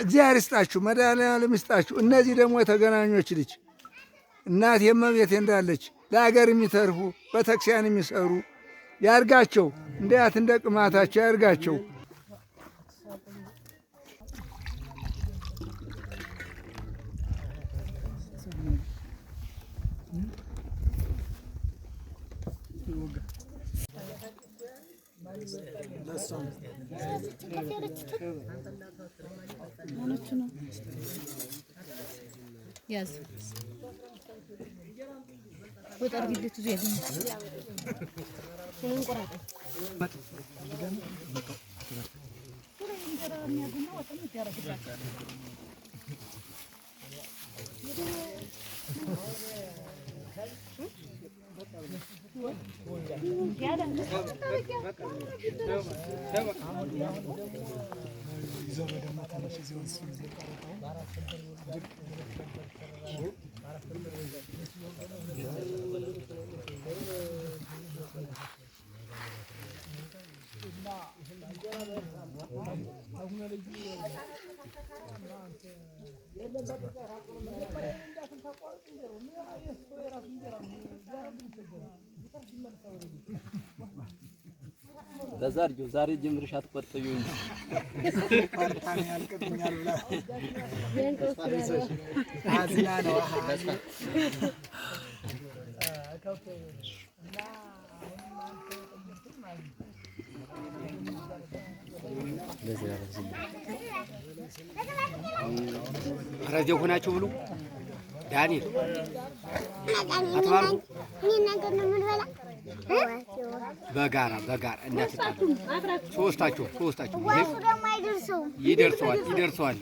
እግዚአብሔር ይስጣችሁ፣ መድኃኔዓለም ይስጣችሁ። እነዚህ ደግሞ የተገናኞች ልጅ እናት የመቤቴ እንዳለች ለሀገር የሚተርፉ ቤተክርስቲያን የሚሰሩ ያርጋቸው። እንደ እንደ ቅማታቸው ያርጋቸው። ያዝ በዛ አድርጊው። ዛሬ ጀምርሽ አትቆጥቢው እንጂ ኧረ እዚያው ሆናችሁ ብሉ። ዳንኤል አትባርኩ። በጋራ በጋራ እንዳትጣሉ። ሶስታችሁ ሶስታችሁ ይደርሰዋል ይደርሰዋል።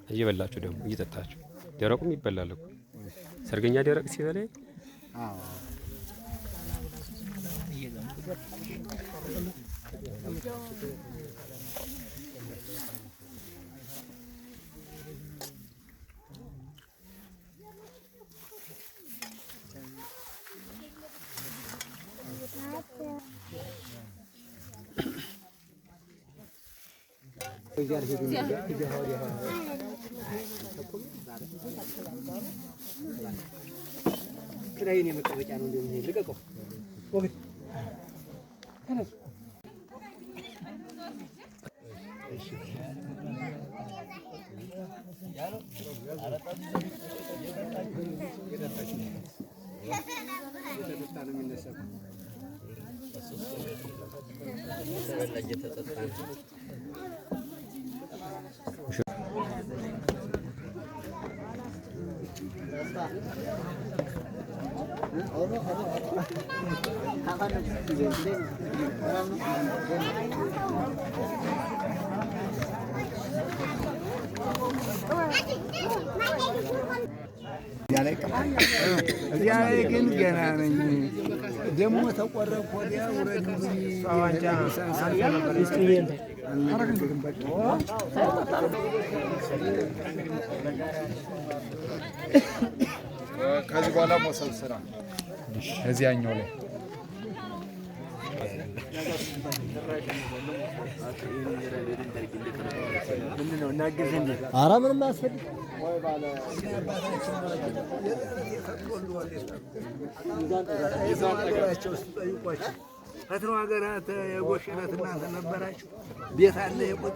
እየበላችሁ ደግሞ እየጠጣችሁ ደረቁም ይበላል እኮ ሰርገኛ ደረቅ ሲበላ ክራይን የመቀመጫ ነው። እንደውም ይሄ ልቀቀው። ተነሱ። እዚያ ላይ ግን ገና ነኝ። ደግሞ ተቆረብኩ ወዲያ ውረድ። ከዚህ በኋላ ሞሰብ ስራ እዚያኛው ላይ ኧረ ምንም አያስፈልግም። ፈትኖ ሀገራት የጎሽነት እናንተ ነበራችሁ። ቤት አለ የቆጥ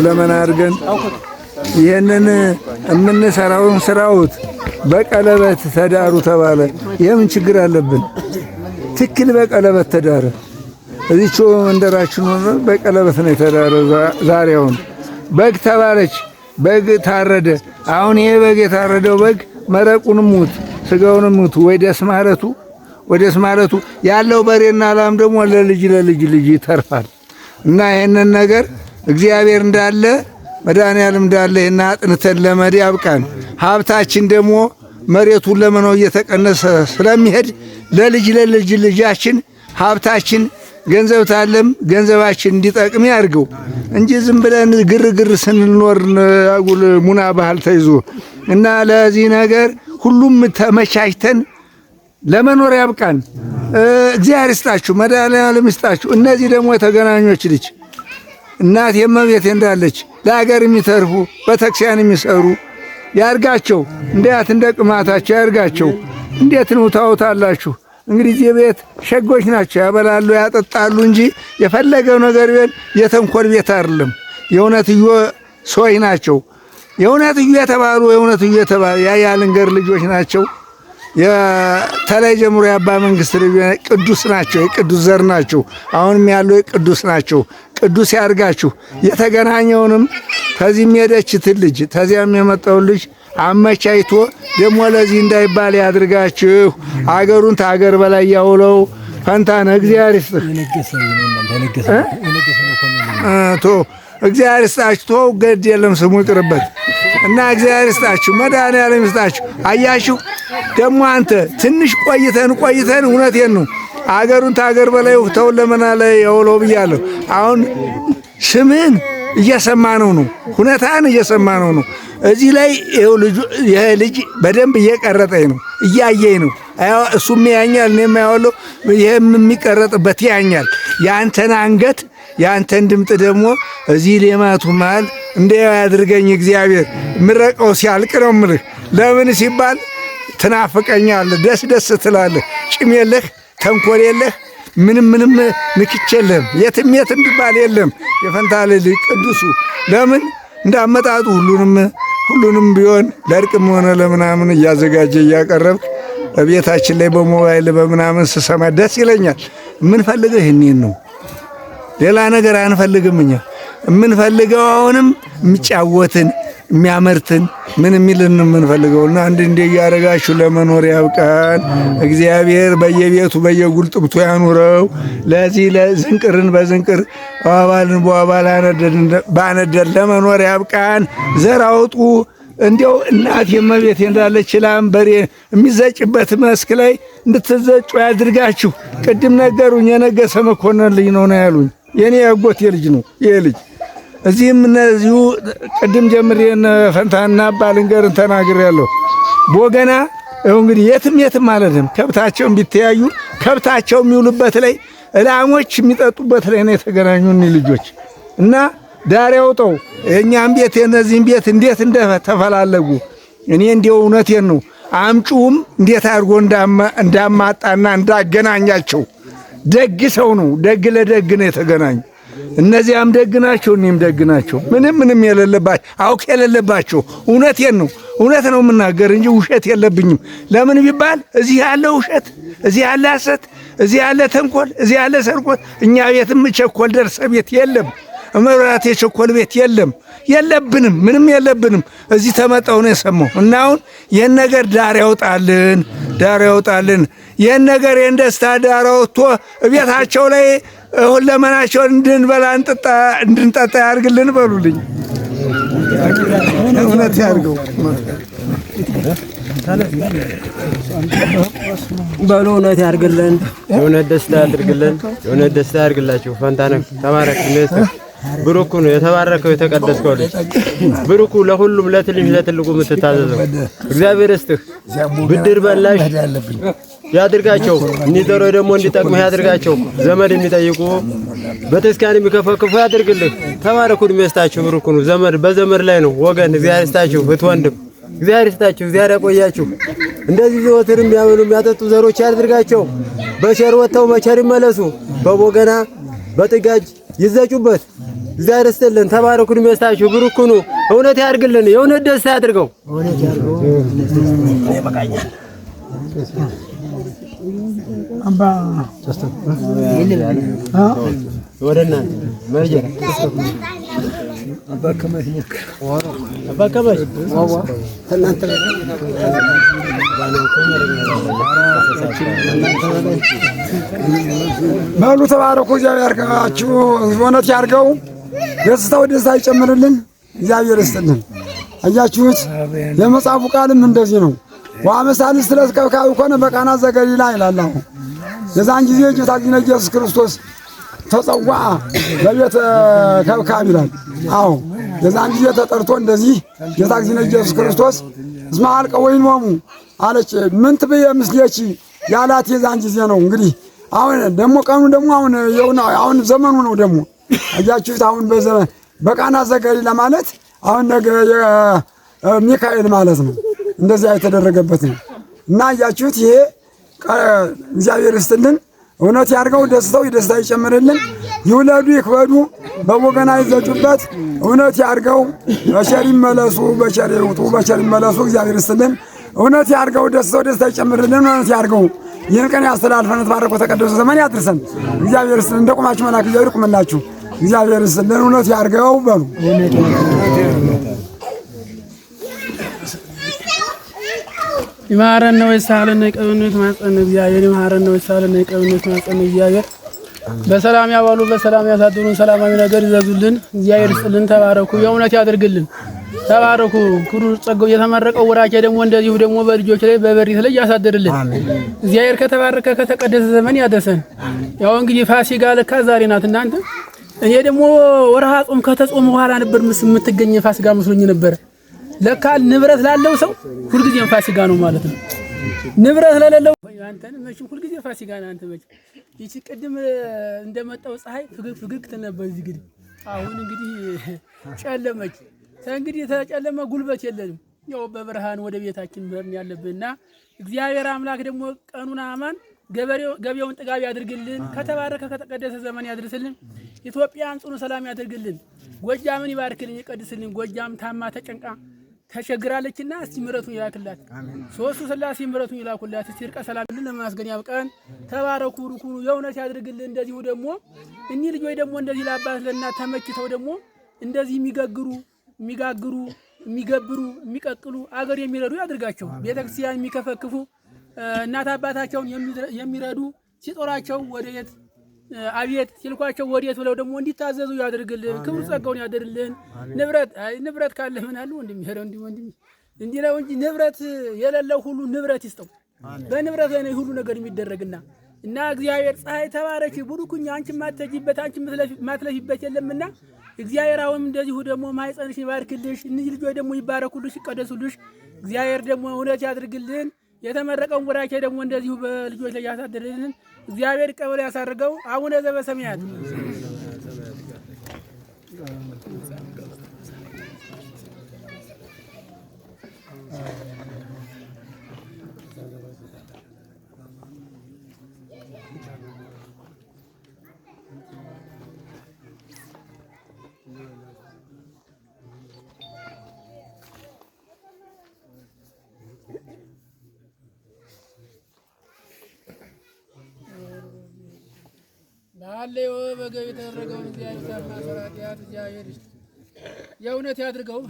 ለመና አድርገን ይህንን የምንሰራውን ስራውት በቀለበት ተዳሩ ተባለ። የምን ችግር አለብን? ትክክል በቀለበት ተዳረ። እዚች መንደራችን ሆኖ በቀለበት ነው የተዳረ። ዛሬውን በግ ተባለች፣ በግ ታረደ። አሁን ይሄ በግ የታረደው በግ መረቁን ሙት ስጋውን ሙት ወይ ደስ ማለቱ ወደስ ማለቱ ያለው በሬና ላም ደግሞ ለልጅ ለልጅ ልጅ ይተርፋል። እና ይሄንን ነገር እግዚአብሔር እንዳለ መድኃኒዓለም እንዳለ ይሄን አጥንተን ለመድ ያብቃን። ሀብታችን ደግሞ መሬቱን ለመነው እየተቀነሰ ስለሚሄድ ለልጅ ለልጅ ልጃችን ሀብታችን ገንዘብ ታለም ገንዘባችን እንዲጠቅም ያድርገው እንጂ ዝም ብለን ግርግር ስንኖር አጉል ሙና ባህል ተይዞ እና ለዚህ ነገር ሁሉም ተመቻችተን ለመኖር ያብቃን። እግዚአብሔር ይስጣችሁ፣ መድኃኒዓለም ይስጣችሁ። እነዚህ ደግሞ የተገናኞች ልጅ እናት የመቤቴ እንዳለች ለሀገር የሚተርፉ ቤተክርስቲያን የሚሰሩ ያርጋቸው። እንዲያት እንደ ቅማታቸው ያርጋቸው። እንዴት ነው ታውታላችሁ? እንግዲህ እዚህ ቤት ሸጎች ናቸው፣ ያበላሉ ያጠጣሉ እንጂ የፈለገው ነገር ቢሆን የተንኮል ቤት አይደለም። የእውነትዮ ሰዎች ናቸው። የእውነትዮ የተባሉ የእውነትዮ የተባሉ ያ ያልንገር ልጆች ናቸው። የተለይ ጀምሮ የአባ መንግስት ልጆች ቅዱስ ናቸው። የቅዱስ ዘር ናቸው። አሁንም ያለው የቅዱስ ናቸው። ቅዱስ ያርጋችሁ። የተገናኘውንም ከዚህም የሄደችትን ልጅ ተዚያም የመጣውን ልጅ አመቻይቶ ደግሞ ለዚህ እንዳይባል ያድርጋችሁ። አገሩን ታገር በላይ ያውለው። ፈንታነ እግዚአብሔር ይስጥህ። ቶ እግዚአብሔር ይስጣችሁ። ቶ ገድ የለም ስሙ ይቅርበት እና እግዚአብሔር ይስጣችሁ፣ መድኃኒዓለም ይስጣችሁ። አያችሁ ደግሞ አንተ ትንሽ ቆይተን ቆይተን እውነቴን ነው አገሩን ታገር በላይ ተውን ለመና ላይ ያውለው ብያለሁ። አሁን ስምህን እየሰማነው ነው፣ ሁኔታን እየሰማነው ነው። እዚህ ላይ ይኸው ልጁ ይሄ ልጅ በደንብ እየቀረጠኝ ነው፣ እያየኝ ነው። እሱም ያኛል፣ እኔም ያዋለሁ። ይሄም የሚቀረጥበት ያኛል። የአንተን አንገት የአንተን ድምጥ ደግሞ እዚህ ሌማቱ መሃል እንዲያው ያድርገኝ እግዚአብሔር። ምረቀው ሲያልቅ ነው ምልህ። ለምን ሲባል ትናፍቀኛለህ፣ ደስ ደስ ትላለህ። ጭም የለህ፣ ተንኮል የለህ፣ ምንም ምንም ንክች የለህም። የትም የትም ቢባል የለም። የፈንታሌ ልጅ ቅዱሱ ለምን እንዳመጣጡ ሁሉንም ሁሉንም ቢሆን ለእርቅም ሆነ ለምናምን እያዘጋጀ እያቀረብክ በቤታችን ላይ በሞባይል በምናምን ስሰማ ደስ ይለኛል። የምንፈልገው ይህንን ነው። ሌላ ነገር አንፈልግም። እኛ የምንፈልገው አሁንም የሚጫወትን የሚያመርትን ምን የሚልን የምንፈልገው እና አንድ እንደ እያደረጋችሁ ለመኖር ያብቃን። እግዚአብሔር በየቤቱ በየጉልጥምቱ ያኑረው። ለዚህ ለዝንቅርን በዝንቅር ዋባልን በዋባል ባነደድ ለመኖር ያብቃን። ዘር አውጡ። እንዲያው እናት የመቤት እንዳለች ላም በሬ የሚዘጭበት መስክ ላይ እንድትዘጩ ያድርጋችሁ። ቅድም ነገሩኝ። የነገሰ መኮንን ልጅ ነው ነው ያሉኝ። የኔ ያጎቴ ልጅ ነው ይሄ ልጅ። እዚህም እነዚሁ ቅድም ጀምሬ ፈንታና ባልንገርን ተናግሬያለሁ። ቦገና ይኸው እንግዲህ የትም የትም አለንም። ከብታቸውን ቢተያዩ ከብታቸው የሚውሉበት ላይ ላሞች የሚጠጡበት ላይ ነው የተገናኙ እኒህ ልጆች እና ዳር ያውጠው የእኛም ቤት የእነዚህም ቤት እንዴት እንደተፈላለጉ እኔ እንዲያው እውነቴን ነው። አምጩውም እንዴት አድርጎ እንዳማጣና እንዳገናኛቸው ደግ ሰው ነው። ደግ ለደግ ነው የተገናኙ። እነዚያም ደግ ናቸው፣ እኔም ደግ ናቸው። ምንም ምንም የሌለባቸው አውቅ የሌለባቸው እውነቴን ነው። እውነት ነው የምናገር እንጂ ውሸት የለብኝም። ለምን ቢባል እዚህ ያለ ውሸት፣ እዚህ ያለ ሐሰት፣ እዚህ ያለ ተንኮል፣ እዚህ ያለ ሰርቆት እኛ ቤትም ቸኮል ደርሰ ቤት የለም። መብራት የቸኮል ቤት የለም፣ የለብንም፣ ምንም የለብንም። እዚህ ተመጣው ነው የሰማው እና አሁን ይህን ነገር ዳር ያውጣልን፣ ዳር ያውጣልን። ይህን ነገር ይህን ደስታ ዳር አውጥቶ ቤታቸው ላይ ሁለመናቸውን እንድንበላ እንድንጠጣ ያርግልን በሉልኝ። እውነት ያርገው። በሉ እውነት ያርግልን። የእውነት ደስታ ያድርግልን። የእውነት ደስታ ያድርግላችሁ። ፈንታነህ ተባረክ። ሚስት ብሩክ ነው የተባረከው የተቀደስከው ልጅ ብሩኩ ለሁሉም ለትንሽ ለትልቁ የምትታዘዘው እግዚአብሔር ይስጥህ። ብድር በላሽ ያድርጋቸው። እንዲዘሮ ደግሞ እንዲጠቅምህ ያድርጋቸው። ዘመድ የሚጠይቁ ቤተክርስቲያን የሚከፈክፉ ያድርግልህ። ተባረኩ። እድሜ ይስጣችሁ። ብሩክ ነው። ዘመድ በዘመድ ላይ ነው ወገን። እግዚአብሔር ይስጣችሁ። እህት ወንድም እግዚአብሔር ይስጣችሁ። እግዚአብሔር ያቆያችሁ። እንደዚህ ዘወትር የሚያበሉ የሚያጠጡ ዘሮች ያድርጋቸው። በቸር ወጥተው በቸር ይመለሱ። በቦገና በጥጋጅ ይዘጩበት። እግዚአብሔር ይስጥልን። ተባረኩ። እድሜ ይስጣችሁ። ብሩክ ሁኑ። እውነት ያድርግልን። የእውነት ደስታ ያድርገው። ወደ እናንተ መርጀ አባ ከመች በሉ ተባረኩ። እግዚአብሔር ያርጋችሁ፣ እውነት ያርገው፣ ደስታው ደስታ ይጨምርልን። እግዚአብሔር ይስጥልን። አያችሁት፣ የመጽሐፉ ቃልም እንደዚህ ነው። ወአመሳልስ ስለ ከብካብ ኮነ በቃና ዘገሊላ ይላል። አሁን የዛን ጊዜ ጌታችን ኢየሱስ ክርስቶስ ተጸዋዐ በቤተ ከብካብ ይላል። አዎ የዛን ጊዜ ተጠርቶ እንደዚህ ጌታችን ኢየሱስ ክርስቶስ እስመ ዐልቀ ወይኖሙ አለች። ምን ትብየ ምስሌኪ ያላት የዛን ጊዜ ነው። እንግዲህ አሁን ደግሞ ቀኑ ደግሞ አሁን የሆነ አሁን ዘመኑ ነው ደግሞ አያችሁት። አሁን በዘመን በቃና ዘገሊላ ማለት አሁን ነገ ሚካኤል ማለት ነው። እንደዚያ የተደረገበት ነው እና አያችሁት። ይሄ እግዚአብሔር ይስጥልን፣ እውነት ያድርገው፣ ደስታው ደስታ ይጨምርልን። ይውለዱ ይክበዱ፣ በወገና ይዘጩበት። እውነት ያድርገው፣ በቸር ይመለሱ፣ በቸር ይውጡ፣ በቸር ይመለሱ። እግዚአብሔር ይስጥልን፣ እውነት ያድርገው፣ ደስታው ደስታ ይጨምርልን። እውነት ያድርገው። ይህን ቀን ያስተላልፈን፣ ተባረኮ ተቀደሰ ዘመን ያድርሰን። እግዚአብሔር ይስጥልን። እንደ ቆማችሁ መልአክ እግዚአብሔር ይቁምላችሁ። እግዚአብሔር ይስጥልን፣ እውነት ያድርገው በሉ። ይማረን ነው ይሳለን ይቀብን ይማጸን እግዚአብሔር ይማረን ነው ይሳለን ይቀብን ይማጸን እግዚአብሔር በሰላም ያዋሉ በሰላም ያሳድሩን፣ ሰላማዊ ነገር ይዘዙልን። እግዚአብሔር ይስጥልን። ተባረኩ። የእውነት ያድርግልን። ተባረኩ። ክብሩ ጸጋው የተመረቀው ወራኬ ደግሞ እንደዚሁ ደግሞ በልጆች ላይ በበሪት ላይ ያሳድርልን። እግዚአብሔር ከተባረከ ከተቀደሰ ዘመን ያደርሰን። ያው እንግዲህ ፋሲካ ለካ ዛሬ ናት እናንተ። እኔ ደግሞ ወርሃ ጾም ከተጾም በኋላ ነበር የምትገኝ ፋሲካ መስሎኝ ነበር። ለካ ንብረት ላለው ሰው ሁልጊዜም ፋሲካ ነው ማለት ነው። ንብረት ለሌለው አንተን መቼም ሁልጊዜ ፋሲካ ነህ አንተ መቼም። ይቺ ቅድም እንደመጣው ፀሐይ ፍግግ ፍግግ ትል ነበር እዚህ ግድም። አሁን እንግዲህ ጨለመች። እንግዲህ ተጨለመ ጉልበት የለንም። ያው በብርሃን ወደ ቤታችን መሄድ ያለብንና እግዚአብሔር አምላክ ደግሞ ቀኑን አማን ገበሬውን ጥጋብ ያድርግልን። ከተባረከ ከተቀደሰ ዘመን ያድርስልን። ኢትዮጵያን ጽኑ ሰላም ያድርግልን። ጎጃምን ይባርክልን፣ ይቀድስልን። ጎጃም ታማ ተጨንቃ ተቸግራለችና እስቲ ምሕረቱን ይላክላት። ሶስቱ ስላሴ ምሕረቱን ይላኩላት። እስቲ እርቀ ሰላም ለማስገን ያብቃን። ተባረኩ፣ ሩኩኑ የእውነት ያድርግልን። እንደዚሁ ደግሞ እኒህ ልጆች ደግሞ እንደዚህ ለአባት ለእናት ተመችተው ደግሞ እንደዚህ የሚገግሩ የሚጋግሩ የሚገብሩ የሚቀቅሉ አገር የሚረዱ ያድርጋቸው። ቤተክርስቲያን የሚከፈክፉ እናት አባታቸውን የሚረዱ ሲጦራቸው ወደየት አቤት ሲልኳቸው ወዴት ብለው ደግሞ እንዲታዘዙ ያድርግልን። ክብሩ ጸጋውን ያድርልን። ንብረት አይ ንብረት ካለ ምን አለ ወንድም ሄደው እንዲህ ወንድም እንዲህ ነው እንጂ ንብረት የሌለው ሁሉ ንብረት ይስጠው። በንብረት ላይ ነው ሁሉ ነገር የሚደረግና እና እግዚአብሔር ፀሐይ ተባረኪ ቡሩኩኝ አንቺ ማትተጂበት አንቺ ማትለፊበት የለምና እግዚአብሔር አሁንም እንደዚሁ ደግሞ ማህፀንሽ ይባርክልሽ። እነዚህ ልጆች ደግሞ ይባረኩልሽ፣ ይቀደሱልሽ። እግዚአብሔር ደግሞ እውነት ያድርግልን። የተመረቀውን ቡራኬ ደግሞ እንደዚሁ በልጆች ላይ ያሳድርልን። እግዚአብሔር ቀበል ያሳርገው። አቡነ ዘበሰማያት ባለው በገብ የተደረገውን እግዚአብሔር ማሰራት እግዚአብሔር የእውነት ያድርገው።